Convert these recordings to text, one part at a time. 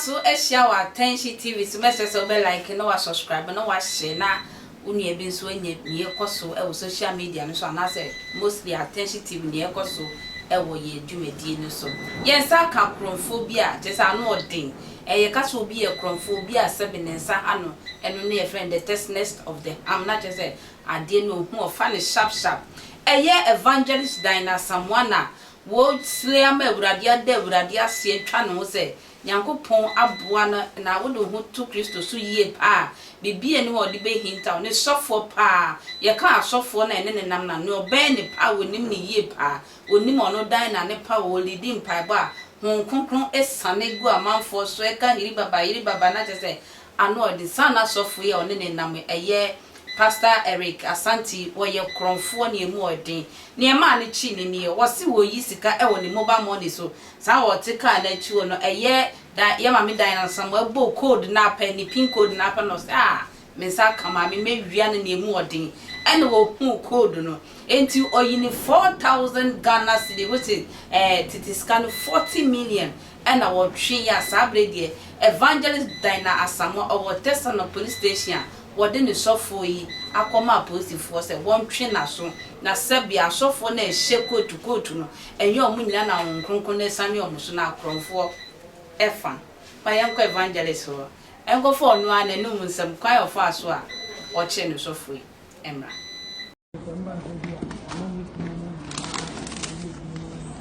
so ahyia wɔ Attention TV so. Mɛsrɛ sɛ wobɛ like na wa subscribe na wa share na wo nua bi nso anya nea ɛkɔ so wɔ social media no so anaasɛ mostly Attention TV nea ɛkɔ so wɔ yɛn dwumadie no so. Yɛn nsa aka korɔmfoɔ bi a kyerɛ sɛ ano ɔden. Ɛyɛ ka sɛ obi yɛ korɔmfoɔ, obi a sɛbe ne nsa ano ɛno ne yɛfrɛ no the testness of the ham na kyerɛ sɛ adeɛ no ohu ɔfa no sharp sharp. Ɛyɛ Evangelist Dinah Asamoah na wɔsrɛ ama Awurade ada Awurade ase atwa ne ho sɛ Nyankopɔn aboa no na wode wo ho to Kristo so yie paa a, biribi nni hɔ a ɔde bɛhinta wo. Ne sɔfoɔ paa, yɛka asɔfoɔ no a ɛne no nam no a, nea ɔbɛn no paa, ɔnim no yie paa, ɔnim ɔno Dinah ne pa, ɔlidi mpaebɔ a, Honhom Kronkron sane gu amanfoɔ so, ɛka hiribaba, hiribaba, na kyerɛ sɛ ano ɔden. Saa na sɔfoɔ yi a ɔne no nam yi, ɛyɛ Pastor Eric Asante, wɔyɛ korɔmfoɔ na ɛmu ɔden. Nea ɛmaa no kyee no nie, wɔse wɔyi sika wɔ ne mobile money so, Saa a ɔte car no akyi hɔ no ɛyɛ da yɛ maame Dan Asamoah bɔɔ code no apɛ ne pin code no apɛ na ɔsɛ ah me nsa aka maame mɛwia no nea ɛmu ɔden ɛna ɔhuu code no enti ɔyi ne 4000 Ghana cedi which is eh, tete sika no 40 million ɛna ɔtwe yɛ a saa berɛ deɛ Evangelist Dinah Asamoah ɔwɔ Tesano police station a wɔde ne sɔfoɔ yi akɔma apolisifoɔ sɛ wɔntwe n'aso na sɛbea asɔfoɔ no a ɛhyɛ kootu kootu no Ɛnyɛ wɔn nyinaa na Honhom Kronkron no asiane wɔn so, na akorɔmfoɔ fa. Ma yɛnkɔ Evangelist hɔ nkɔfa ɔno ara n'anum nsɛm, kwan a ɔfaa so a ɔkyeree ne sɔfoɔ yi mmra.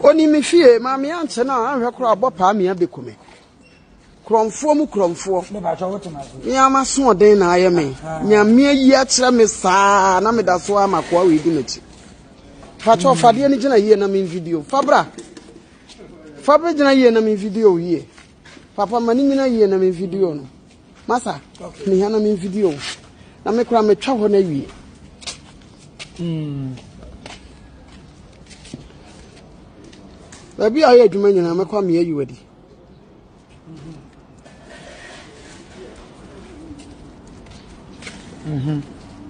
Ɔnim me fie, maame ankyɛ no a anhwɛ koraa ɔbɔ paa me abɛku me. Korɔmfoɔ mu korɔmfoɔ. Me ara m'asoɔden na ayɛ me. Nyame ayi akyerɛ me saa na meda so ara m'akoa wei di m'akyi. Fa kyɛw fa adeɛ no gyina yie na me video. Fa bra. Fa bra gyina yie na me video yie. Papa ma ne nyina yie na me video no. Masa, ne ha na me video. Na me kora metwa hɔ na awie. Baabi a ɔyɛ adwuma nyinaa mɛkɔ amea yi wadi.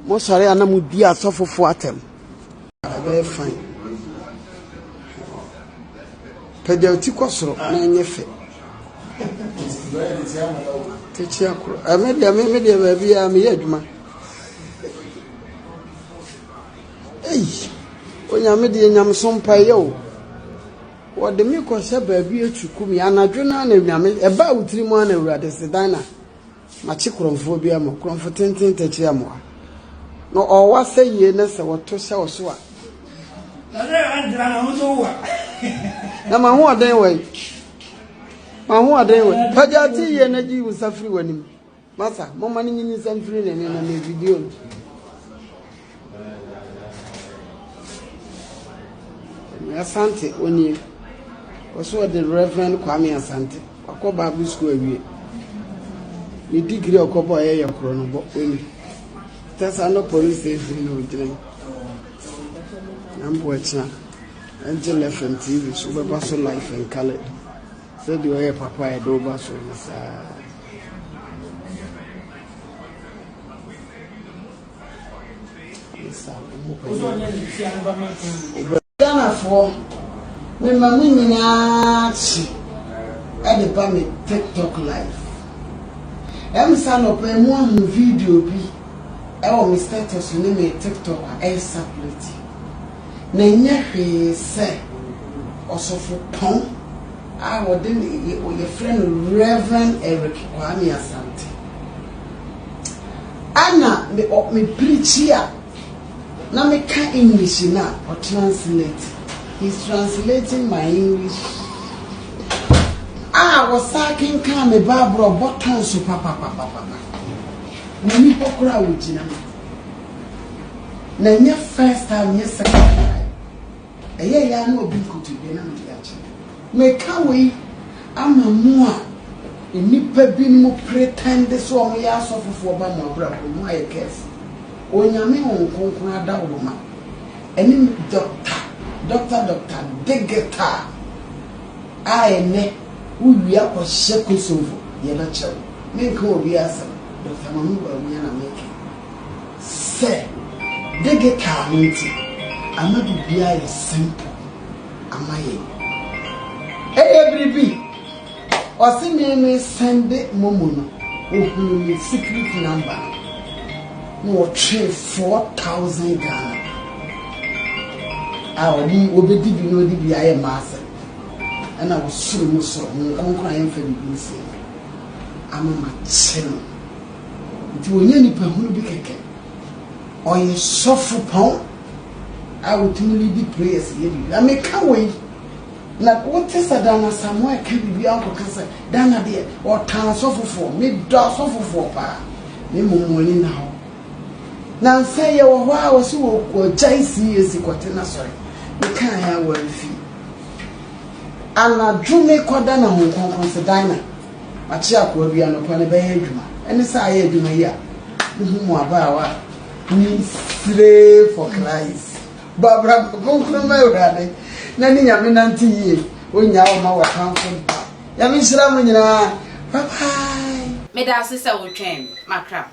Mosɔre a na modi asɔfofoɔ atɛm. Ɛbɛyɛ fine. Pagya wo ti kɔ soro na ɛnyɛ fɛ. Tete akoro. Ɛme deɛ me deɛ baabi a meyɛ adwuma. Ei, onyame deɛ nyamesom pa yɛ o. Wɔde me kɔhyɛ baabi atwi me. Anadwo no ara na Nyame, ɛbaa wo tiri mu ara na Awurade se, Dinah, makye korɔmfoɔ bi ama wo, korɔmfo tenten takyi amoa. Na ɔwa sɛ yie na sɛ wɔto hyɛ wo so a. Na m'ahoɔden wɔ yi. M'ahoɔden wɔ yi. Pagya ti yie na gye wo nsa firi w'anim. Masa, momma no nyini nsa mfiri n'ani na me video no. Asante onie. Ɔso ɔde Reverend Kwame Asante. Wakɔ Bible school awie. Ne degree a ɔkɔbɔ ɛyɛ yɛ korɔ no bɔ oni. Tɛsa no police station na ogyina yi. Nyambo akyina. Angel FM TV so bɛba so life and colored. Sɛdeɛ ɔyɛ papa a yɛde wo ba soro no saa. Ghanafoɔ, mema mo nyinaa kye de ba me TikTok live. Ɛm sɛ anɔpa yi mo ahu video bi ɛwɔ me status ne me TikTok a ɛyɛ circulate. Na ɛnyɛ hwee sɛ ɔsɔfopɔn a wɔde no yɛfrɛ no Rev. Eric Kwame Asante. Ɛna me ɔ me preachi a na meka English no a ɔtranslate. He's translating my English. A wɔsan kenkan me Bible a ɔbɔ tɔn so papapapapa. Wɔnni hɔ koraa a wɔgyina mu. Na ɛnyɛ first time nyɛ second time. Ɛyɛ ya na obi nkotodwe na mede akyɛ. Meka wei ama mo a nnipa binom pretend sɛ wɔn yɛ asɔfofoɔ ba mo abrabɔ mu ayɛ careful. Onyame Honhom Kronkron adaworoma ɛne Doctor Doctor Doctor Digital a ɛnɛ wowia kɔhyɛ Kosovo yɛbɛkyɛ wo. Menka obi asɛm, Doctor Mahmoud Bawumia na meka yi. Sɛ digital no nti ama biribiara ayɛ simple ama yɛn. Ɛyɛ biribi. Ɔse me me sɛnde momo no, ohunuu me secret number no na ɔtwee 4000 Ghana a ɔde ɔbɛdi bi na ɔde bi ayɛ mmaa asɛm. Ɛna ɔsoro mu soro Honhom Kronkron a yɛmfa biribi nsie no ama makye no. Nti ɔnyɛ nipa hunu bi kɛkɛ. Ɔyɛ sɔfo pɔn a ɔtumi leadi prayers yɛ biribi. Na meka wei Na wote sɛ Dana Asamoah reka biribi a wonkɔka sɛ, Dana deɛ, ɔtan asɔfofoɔ. Medɔ asɔfofoɔ paa, na mmom mo ani nna hɔ. Nansa yi yɛwɔ hɔ a wɔse wɔgyae CAC kɔte n'asɔre. Mekaeɛ a wɔamfi. Anadwo mekɔda na Honhom Kronkron se, Dinah, makye akoa bi anɔpa no bɛyɛ adwuma. Ɛne sɛ ayɛ adwuma yi a, mohu mo abaawa a, mesire for Christ. Bɔ abrabɔ kronkron ma Awurade na ne Nyame nante yie, ɔnnyaa wo mma w'atamfo da. Nyame nhyira mo nyinaa. Bye bye. Medaase sɛ wo twɛn me, makra.